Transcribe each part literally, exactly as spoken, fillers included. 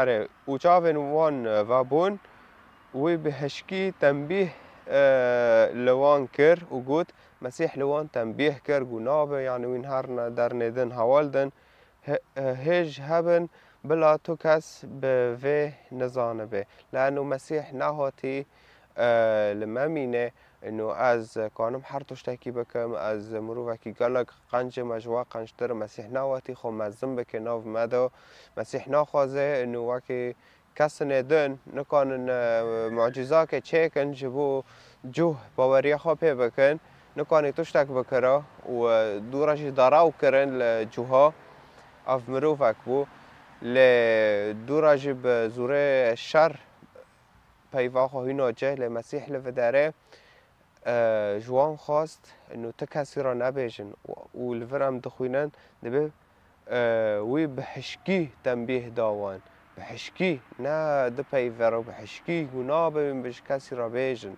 Erê, û çavên wan vebûn, wî bi hişkî tembîh li wan kir û got, Mesîh li wan tembîh kir, got, nabe, yanî wîn her dernêdin, hewal din, hêj hebin, bila tu kes bi vê nizanibe. Leno Mesîh nehatî li me mîne, ino ez kanim her tiştekî bikim, ez mirovekî gelek qenc im, ez ji we qenctir im. Mesîh nehatî xwe mezin bike nav me de. Mesîh naxwaze, ino wekî kesine din nikanin mucîzake çêkin ji bo cuh baweriya xwe pê bikin, nikanî tiştek bikira û dûra jî daraw kirin li cuha. Ev mirovek bû, lê dûra jî bi zûrê şer peyva xwe hîna cih, lê Mesîh li vê derê ji wan xwest, ino ti kesî re nebêjin û li vir em dixwînin, dibê wî bi hişkî tembîh da wan. Bi hişkî, ne di peyvero, bi hişkî got, nabe wî bi ji kesî re bêjin.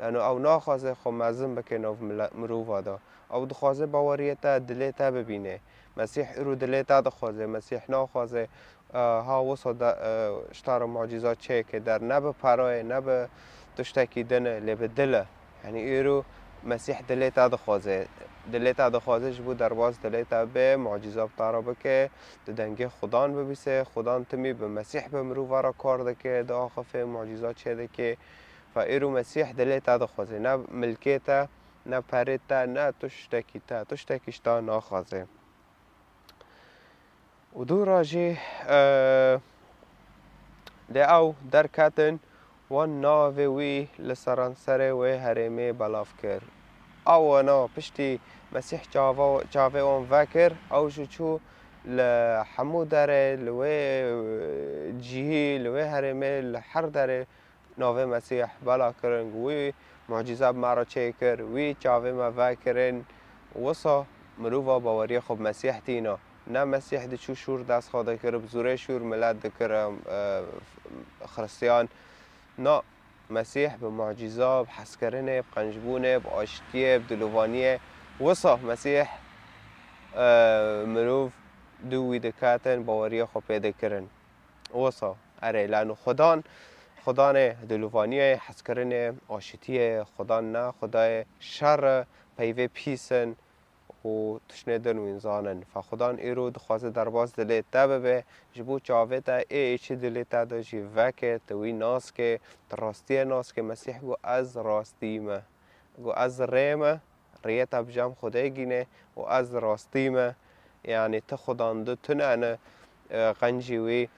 Leno ew naxwaze xwe mezin bike nav mile-, mirova de. Ew dixwaze baweriyê te dilê te bibîne. Mesîh îro dilê te dixwaze. Mesîh naxwaze, e, ha wisa de, e, ji te re mucîza çêke der. Ne bi perayê, ne bi tiştekî din e, lê bi dil e. Yanî îro Mesîh dilê te dixwaze. Dilê te dixwaze ji bo derbas dilê te be, mucîza bi te re bike, tu dengê Xudan bibîse, Xudan timî bi Mesîh bi mirova re kar dike, diaxife, mucîza çêdike. Fe îro Mesîh dilê te dixwaze. Ne milkê te, ne perê te, ne tiştekî te, tiştekî ji te naxwaze. Û dûra jî, e, lê ew derketin, wan navê wî li seranserê wê herêmê belav kir. Ew wana piştî Mesîh çava-, çavê wan vekir, ew jî çû li hemû derê, li wê, e, cihî, li wê herêmê, li her derê navê Mesîh bela kirin, wî mucîze bi me re çêkir, wî çavê me vekirin. Wisa mirova baweriyê xwe bi Mesîh tîna. Ne Mesîh diçû şûr dest xwe dikir, bi zûrê şûr milet dikir, e, Xristiyan. Na, Mesîh bi mucîza, bi hezkirinê, bi qencbûnê, bi aştiyê, bi dilovaniyê. Wisa Mesîh, e, mirov dû wî diketin, baweriyê xwe pê dikirin. Wisa, erê, leno Xudan, Xudanê dilovaniyê, hezkirinê, aşitiyê, Xudan ne, Xudayê şer e, peyvê pîs in û tiştê din wîn zanin. Fe Xudan îro dixwaze derbas dilê te bibe, ji bo çavê te ê êçî dilê te de jî veke, tu wî nas ke, tu rastiyê nas ke. Mesîh got, ez rastî me. Got, ez rê me, rêyê te bi cem Xwedê gîne û ez rastî me. Yanî ti Xudan du tune ne, e, qencî wî,